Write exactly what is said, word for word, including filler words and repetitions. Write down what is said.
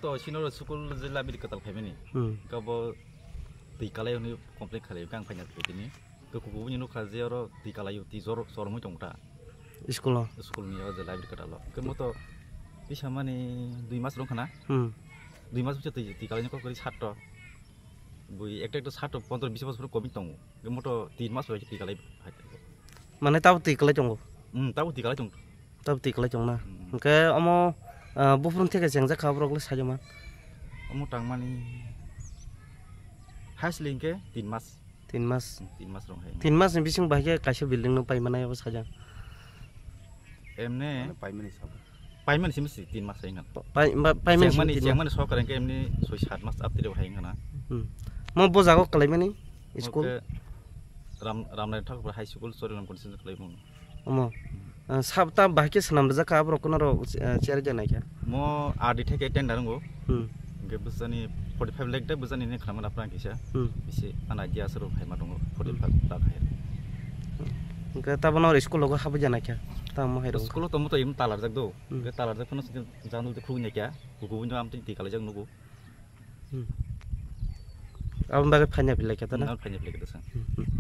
To sino school je library kwtal phaimani. Hmm. Kabo twi kalai hwnwi complain khalai kang phaina tini. Khe kuku bini nukha je oro twi kalai twi jor chormoi tongta. School o? School ni o je library kwtal o. Khe mo to bisa mani dui mas rong khana. Hmm. Dui mas bwskango twi, twi kalai ni kok kori sat to. Bui ekta ekta sat to pondro bis bosor komi tongo. Khe mo to tin mas bai twi kalai hai. Mane tabo twi kalai tongo? Hmm, tabo twi kalai tong. Tabo twi kalai tong na. Hmm. Hwnkhe omo, ah, buphuru theke chengjak kha borok le sajama. Omo tangmani haisli hwnkhe tin mas. Tin mas. Hmm, tin mas rong hai. Tin mas ni bising bai khe kaisa building no pai manai abo sajak. Emne. Mane paimani sabo. Paimani simi si tin mas hai ngan. Pa-, pai-, ma-, paimani simi Chengmani, tin mas. Chengmani sokar hwnkhe emni soi sat mas aptiri hai ngan na. Hmm. Mo bo jago kalai mani school? Oke. Ram, Ramnai Thakur High School, Chorigram constituency kalai mung. Omo. Ah, sab ta bahai khe swnam rijak kha, aborok kono ro, ah, chair ja naikha. Mo R D theke tender wngo. Hmm. Hwnkhe bwsani forty five lakh de bwsani ni khwnamani aphrang kisa. Hmm. Bisi an idea aswrwng phaima tongo, forty five lakh hai. Hwnkhe tabano oro school logo habwi ja naikha. Tamo hai rw. School o tongmo to im talarjak do. Hmm. Hwnkhe talarjak phano sini janal de khugui naikha. Kubui no amtwi twi kalaijak nugo. Hmm. Aboni bagwi phaina philai kha, ta na? Hmm, phaina philai kha, ta sa. Hmm, hmm.